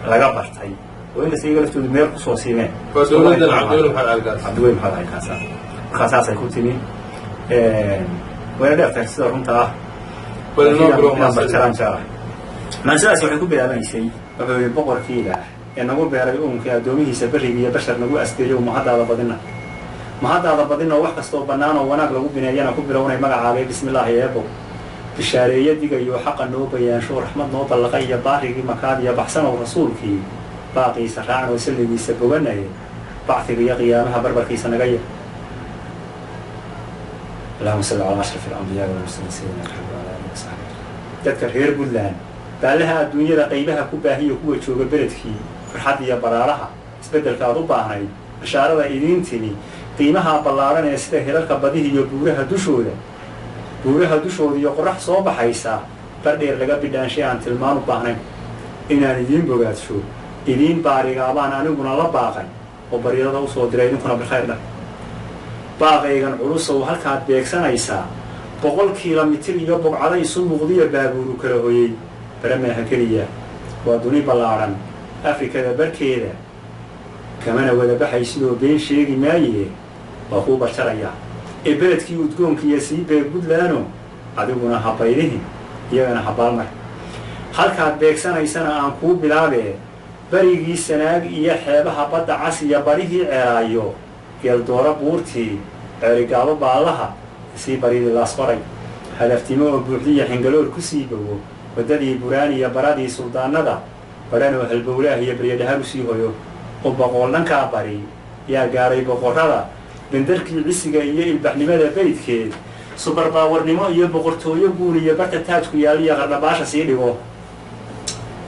Laga bartay oo inkasta iyaga laftoodu meel kusoo siimeen. Waa dowladdan Cabdiweli Maxamed Cali Gaas. Cabdiweli Maxamed Cali Gaas markaa saasay ku timi. Wayna dheer tahay sida runta ah. Bal inoo bilow. Inaan barjaraan jeclahay. Maansadaasi waxay ku bilaabanaysay, wuxuu yihi: "Boqorkiiga ee nagu beeray uunkii, addoomihiisa berriga iyo bashar nagu askeeyo, mahaddaada badina, mahaddaada badina oo wax kastoo bannaan oo wanaag lagu bineeyana ku bilownay magacaagay, bismillaahi. Eebow bishaareeye digayo, xaqa noo bayaansho, raxmad noo ballaqay iyo baarigii makaad iyo baxsanow rasuulkii, baaqiisa raacan oo salligiisa boganaya, bacdiga iyo qiyaamaha barbarkiisa naga yar. Allahuma salli calaa ashraf alambiyaa walmursaliin, sayidina Maxamed wala alihi wasaxbi." Dadka reer Puntland baallaha adduunyada qaybaha ku baahiya, kuwa jooga beledkii farxad iyo baraaraha, isbeddelka aad u baahnayd, bishaarada idiin timi, qiimaha ballaaran ee sida hirarka badihi iyo buuraha dushooda, buuraha dushooda iyo qorax soo baxaysa bardheer laga bidhaanshay, aan tilmaan u baahnayn inaan idiin bogaadsho, idiin baarigaabaan aniguna la baaqay oo baryadada usoo diray, idinkuna bilkhayr dhah. Baaqaygan culusow halkaad beegsanaysaa 100 kiilomitir iyo bogcada isu muuqdiyo baabuuru kala hoyey, bare maaha keliya, waa duni ballaadhan Afrikada barkeeda, kamana wada baxay sidoo been sheegi maaye, waa kuu barjaraya ee beledkii udgoonkiiyo sii beeg Puntlandno, adiguna ha baylihin, iyagana ha baalmar. Halkaad beegsanaysana aan kuu bilaabee, barigii Sanaag iyo xeebaha badda Cas iyo barihii Ceelaayo, Geeldooro buurtii Ceerigaabo, baallaha sii baridii Laasqoray, hadaftimo oo buuxdiya Xingalool ku sii bogo, waddadii Buraan iyo baradii suldaanada, badhanoo halbowlaah iyo baryadhahar usii hoyo, oo boqool dhankaa bari yaa gaaray boqorrada, bendarkii cisiga iyo ilbaxnimada baydkeed, subar power-nimo iyo boqortooyo guur iyo barta taajku yaaliyo qardhabaasha sii dhigo,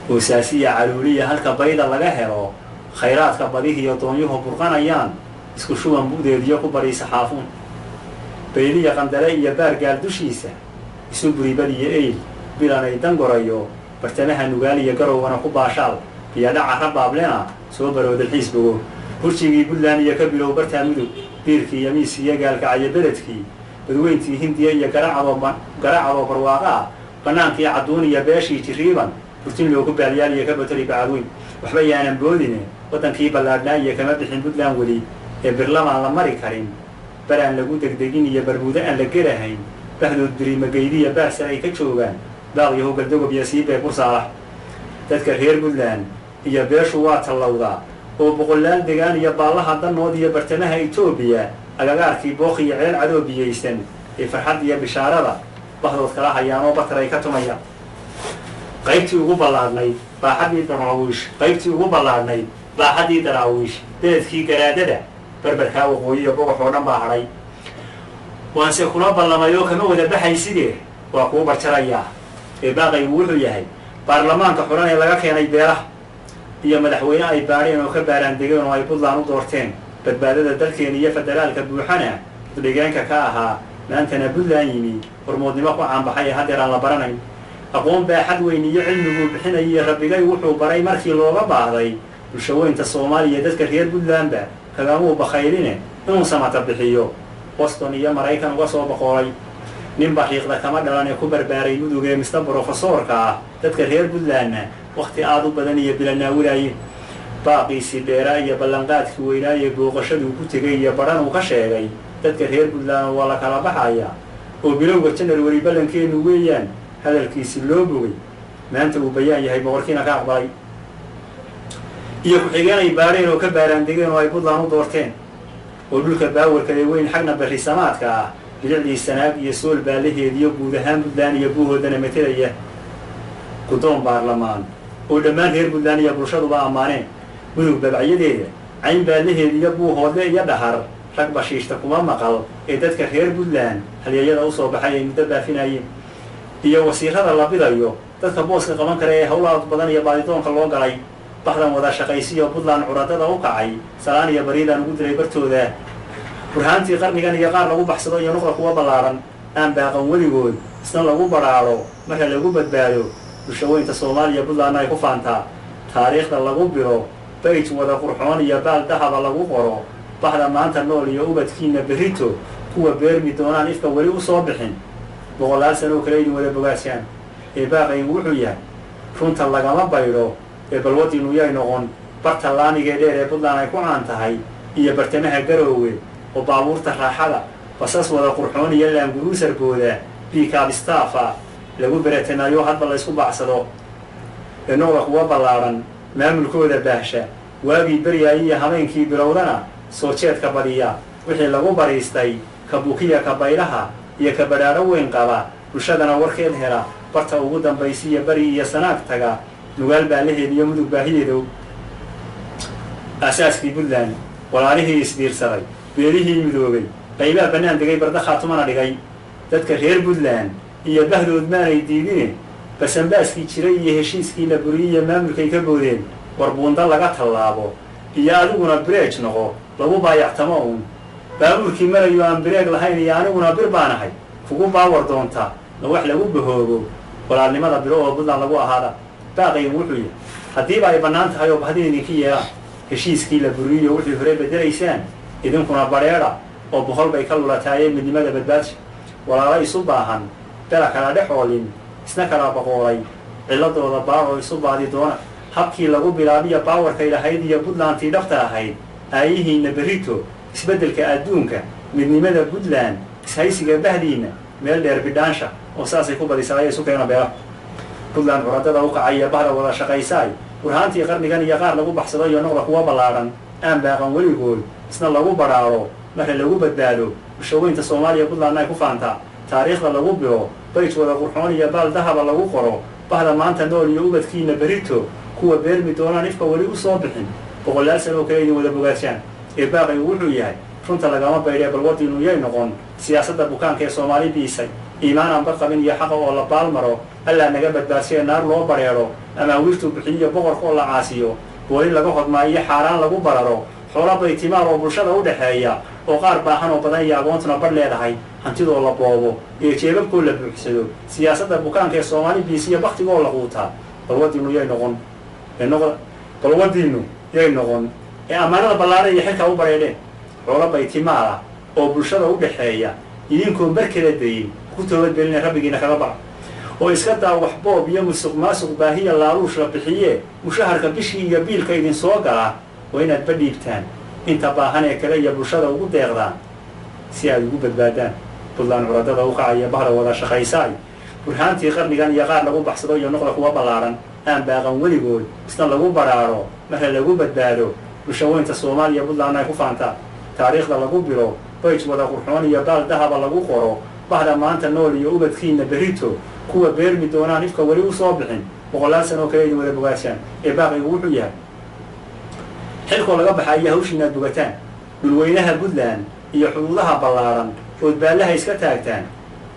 Oosaasiya Caluuliya, halka bayda laga helo khayraadka badihiiyo doonyuhu burqanayaan, isku shuban budeediyo ku bariisa Xaafuun, Bayliya Qandale iyo Baargaal dushiisa, isu buribad iyo Eyl bilanay Dangorayo, bartamaha Nugaal iyo Garowgana ku baashaal, biyadhaca Rabaablena soo baroo dalxiis bogo, hurjigii Puntland iyo ka bilow bartaa Mudug, Biirkii iyo Miis iyo Gaalkacyo, beledkii badweyntii Hindiya iyo Garacadoo barwaaqo ah, bannaankii Cadduun iyo beeshii Jiriiban, Burtin loogu baalyaal iyo ka batari Bacadweyn. Waxba yaanan boodine, waddankii ballaadhnaa iyo kama bixin Puntland weli ee birlamaan la mari karin, baraan lagu degdegin iyo barmuudo aan la gelahayn, bahdood birimageydiya baarsan ay ka joogaan, Baaqyahow Galdogob iyo sii beeg Bursaalax. Dadka reer Puntland iyo beeshu waa tallowdaa oo boqolaal degaan iyo baallaha Danood iyo bartamaha Etoobiya, agagaarkii Booq iyo Ceel Cadoo biyaysan ee farxad iyo bishaarada bahdood kala hayaan oo batar ay ka tumayaan. Qaybtii ugu ballaadhnayd baaxaddii Daraawiish, qaybtii ugu ballaadhnayd baaxaddii Daraawiish, beledkii garaadada, barbarkaa waqooyi iyo bogox oo dhan baa hadhay. Waanse kula ballamay oo kama wada baxayside, waa kuu barjarayaa ee baaqaygu wuxuu yahay: baarlamaanka xulan ee laga keenay beelaha iyo madaxweyne ay baadheen oo ka baaraan degeen oo ay Puntland u doorteen badbaadada dalkeena iyo federaalka buuxana udhigeenka ka ahaa, maantana Puntland yimi, hormoodnimo ku caanbaxay ee haddeer aan la baranayn, aqoon baaxad weyn iyo cilmiguu bixinayay rabbigay wuxuu baray markii looga baahday bulshaweynta Soomaaliya, dadka reer Puntlandba kagamuu bakhayline inuu samata bixiyo, Boston iyo Maraykan uga soo boqoolay, nin bariiqda kama dhalan ee ku barbaaray Mudug ee mista brofesoorka ah, dadka reer Puntlandna wakhti aad u badan iyo bilanaawilaaye, baaqiisii dheeraa iyo ballanqaadkii weynaaye booqashaduu ku tegay iyo badhan uu ka sheegay dadka reer Puntland waa la kala baxayaa oo bilowga January ballankeennu weeyaan, hadalkiisi loo bogay, maanta uu bayaan yahay, boqorkiina ka aqbalay, iyo ku-xigeen ay baadheen oo ka baaraan degeen oo ay Puntland u doorteen, oo dhulka power-ka ee weyn xagna barrisamaadka ah, bilicdii Sanaag iyo Sool baalaheediyo guud ahaan Puntland iyo Buuhoodana metelaya, guddoon baarlamaan oo dhammaan reer Puntland iyo bulshaduba ammaaneen, Mudug babacyadeeda, Cayn baalaheed iyo Buuhoodle iyo Dhahar, rag bashiishta kuma maqal ee dadka reer Puntland halyayada usoo baxay ay muddo baafinayeen, iyo wasiirada la bidayo, dadka booska qaban kara ee howlaha badan iyo baadidoonka loo galay, baxdan wada shaqaysiyo Puntland curadada u kacay, salaan iyo bariidaan ugu diray bartooda, burhaantii qarnigan iyo qaar lagu baxsado iyo nuqda kuwa ballaaran aan baaqan weligood, isna lagu badhaadho marka lagu badbaado bulshaweynta Soomaaliya, Puntlandna ay ku faantaa, taariikhda lagu bilo bayj wada qurxoon iyo baal dahaba lagu qoro, baxda maanta nool iyo ubadkiina berrito kuwa beermi doonaan ifka weli usoo bixin, boqolaal sano oo kale idin wada bogaashaan. Ee baaqaygu wuxuu yahay: runta lagama baydho. Ee balwadiinu yay noqon barta laamiga dheer ee Puntland ay ku caan tahay iyo bartamaha Garoowe oo baabuurta raaxada basas wada qurxoon iyo laanguruusarbooda biikaab staafa lagu beretanayo hadba la isku baacsado. Ee noqda kuwa ballaaran maamulkooda baahsha waagii beryaay iyo habeenkii bilowdana soo jeedka badiya wixii lagu bariistay ka bukiya ka baylaha iyo ka badhaadho weyn qaba bulshadana warkeed hela barta ugu dambaysiiya bari iyo sanaag taga nugaal baalaheed iyo mudug baahiyeedow. Aasaaskii Puntland walaalihii isbiirsaday beelihii midoobay qaybaha bannaan degay barda khaatumana dhigay dadka reer Puntland iyo bahdood maanay diidine basanbaaskii jiray iyo heshiiskii la buriyey iyo maamulkay ka boodeen war buunda laga tallaabo iyo adiguna bireej noqo lagu baayactamo uun baabuurkii marayo aan bireeg lahayn iyo aniguna bir baanahay kugu baawar doonta ma wax lagu bahoobo walaalnimada biro oo Puntland lagu ahaada. Baaqayn wuxuu yahay haddiiba ay bannaan tahay oo bahdin idinka yeelaan heshiiskii la buriyiyo wixii hore bedelaysaan idinkuna badheedha oo boqol bay ka lulataayeen midnimada badbaadsha walaalo isu baahan bela kala dhex oolin isna kala boqoolay cilladooda baar oo isu baadi doona habkii lagu bilaabiya baawarkay lahayd iyo Puntlandtii dhabta ahayd aayihiinna berrito isbeddelka adduunka midnimada Puntland ishaysiga bahdiinna meel dheer bidhaansha oo saasay ku badisaa ayay isu keena beela. Puntland curadada u kacay iyo bahda wada shaqaysaay burhaantii qarnigan iyo qaar lagu baxsado iyo noqda kuwa ballaaran aan baaqan weligood isna lagu badhaaro marka lagu badbaado bulshaweynta Soomaaliya Puntlandna ay ku faantaa taariikhda lagu biro bayj wada qurxoon iyo baal dahaba lagu qoro bahda maanta nool iyo ubadkiina berrito kuwa beermi doonaan ifka weli u soo bixin boqolaal sano oo kale idin wada bogaadshaan. Ee baaqaygu wuxuu yahay runta lagama baydhee balwadiinu yay noqon siyaasadda bukaanka ee Soomaali biisay iimaan aan badqabin iyo xaqa oo la baalmaro allaa naga badbaadsiye naar loo bareero amaawiirtuu bixiyo boqorka oo la caasiyo booli laga hodmaa iyo xaaraan lagu bararo xoolo baytimaal oo bulshada u dhexeeya oo qaar baahan oo badan iyo agoontuna badh leedahay hantidoo la boobo iyo jeebabkoo la buuxsado siyaasadda bukaanka ee Soomaali biisiyo baktigoo la quutaa balwadiinu yay noqon balwadiinu yay noqon ee ammaanada ballaaran iyo xilkaa u bareedheen xoolo baytimaal ah oo bulshada u dhexeeya idinkoo mar kala dayin ku toobadbelinay rabbigiina kaga baca oo iska daa wax boob iyo musuq maasuq baahiya laaluush la bixiyee mushaharka bishii iyo biilka idin soo gala waa inaad badhiibtaan inta baahan ee kale iyo bulshada ugu deeqdaan si aad ugu badbaadaan. Puntland curadada u kacaya bahda wada shaqaysaay burhaantii qarnigan iyo qaar lagu baxsado iyo noqda kuwa ballaaran aan baaqan weligood isna lagu badhaaro marka lagu badbaado bulshaweynta Soomaaliya Puntlandna ay ku faantaa taariikhda lagu biro bayj wada qurxoon iyo baal dahaba lagu qoro bahda maanta nool iyo ubadkiina berrito kuwa beermi doonaan ifka weli u soo bixin boqolaal sano oo kale idin wada bogaadshaan. Ee baaqaygu wuxuu yahay xilkoo laga baxa iyo hawshiina aad bogataan dhulweynaha Puntland iyo xuduudaha ballaaran ood baallaha iska taagtaan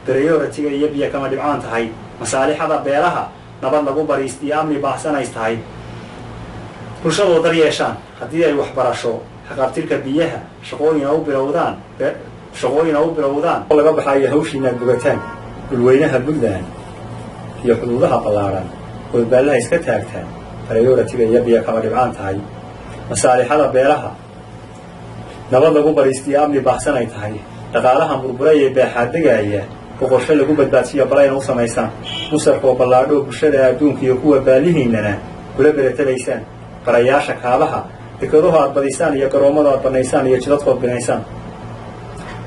prioritiga iyo biyo kama dhibcaan tahay masaalixada beelaha nabad lagu bariist iyo amni baahsanays tahay bulshadoo dar yeeshaan haddii ay waxbarasho haqabtirka biyaha shaqooyina u bilowdaan laga baxaayo hawshiina aad bogataan dhulweynaha Puntland iyo xuduudaha ballaaran ood baallaha iska taagtaan prioritiga iyo biyo kama dhibcaan tahay masaalixada beelaha nabad lagu bariistiyo amni baahsanay tahay dhaqaalaha burburay ee baaxaaddegaaya boqorsho lagu badbaadsiyo balayna u samaysaan musarkoo ballaadhoo bulshada adduunka iyo kuwa baallihiinnana kula beretalaysaan barayaasha kaabaha dekadaho aad badisaan iyo garoommada aad bannaysaan iyo jidadkood binaysaan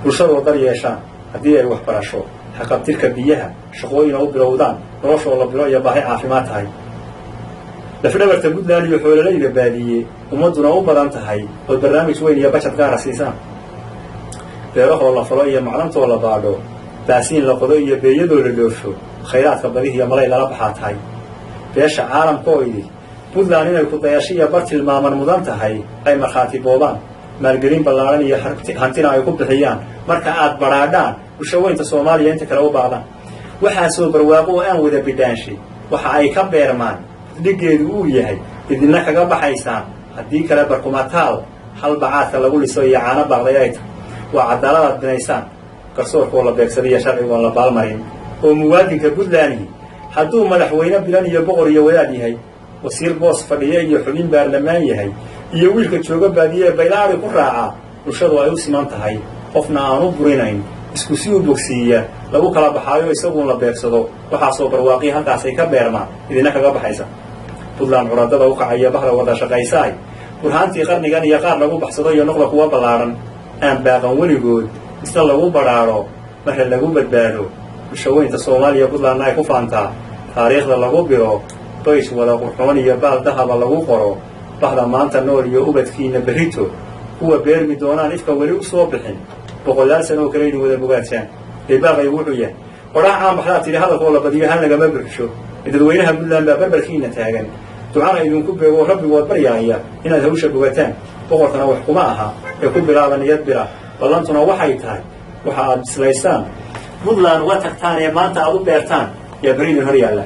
bulshadoo dar yeeshaan haddii ay waxbarasho haqabtirka biyaha shaqooyina u bilowdaan noloshoo la bilo iyo baahi caafimaad tahay lafdhabarta Puntland iyo xoololayda baadiye ummadduna u badan tahay ood barnaamij weyn iyo bajad gaara siisaan beerahoo la falo iyo macdantoo la baadho baasiin la qodo iyo beeyadoo la dhoofo khayraadka badihiiyo malay lala baxaa tahay beesha caalamkooydii Puntland inay ku dayasho iyo bar tilmaaman mudan tahay ay markhaati boobaan maalgelin ballaaran iyo hantina ay ku bixiyaan marka aad badhaadhaan bulshaweynta Soomaaliya inta kale u baaqdaan waxaasoo barwaaqo oo aan wada bidhaanshay waxa ay ka beermaan dhiggeedu uu yahay idinna kaga baxaysaan haddii kale barkumataal hal bacaadka lagu liso iyo caano baaqday ay tahay waa cadaaladaad binaysaan garsoorkoo la beegsaday iyo sharcigoon la baalmarin oo muwaadinka Puntland hadduu madaxweyne bilan iyo boqor iyo wadaad yahay wasiir boos fadhiya iyo xubin baarlamaan yahay iyo wiilka jooga baadiye ee baylaari ku raaca bulshadu ay u siman tahay qofna aanu burinayn isku si u bogsiiya lagu kala baxaayo isaguun la beegsado waxaasoo barwaaqii halkaasay ka beermaan idinna kaga baxaysa. Puntland curadada u kacaya bahda wada shaqaysaay, burhaantii qarnigan iyo qaar lagu baxsado iyo noqda kuwa ballaadhan aan baaqan weligood, isna lagu badhaadho marka lagu badbaado bulshaweynta Soomaaliya. Puntlandna ay ku faantaa taariikhda lagu biro, bays wada qurxoon iyo baal dahaba lagu qoro. Bahda maanta nool iyo ubadkiina berrito kuwa beermi doonaan ifka weli u soo bixin, boqolaal sano oo kale idin wada bogaadsaan. Eebaaqay wuxuu yahay odhaha caan baxdaa tidhi hadalkoo la badiyo hal lagama buxsho. Dadweynaha Puntland baa barbarkiina taagan, ducana idinku beego, rabbigood baryaaya inaad hawsha bogataan. Boqorkana wax kuma aha ee ku bilaaba niyad bila. Ballantuna waxay tahay waxa aad bislaysaan Puntland uga tagtaan ee maanta aad u beertaan yaa berri idin hor yaalla.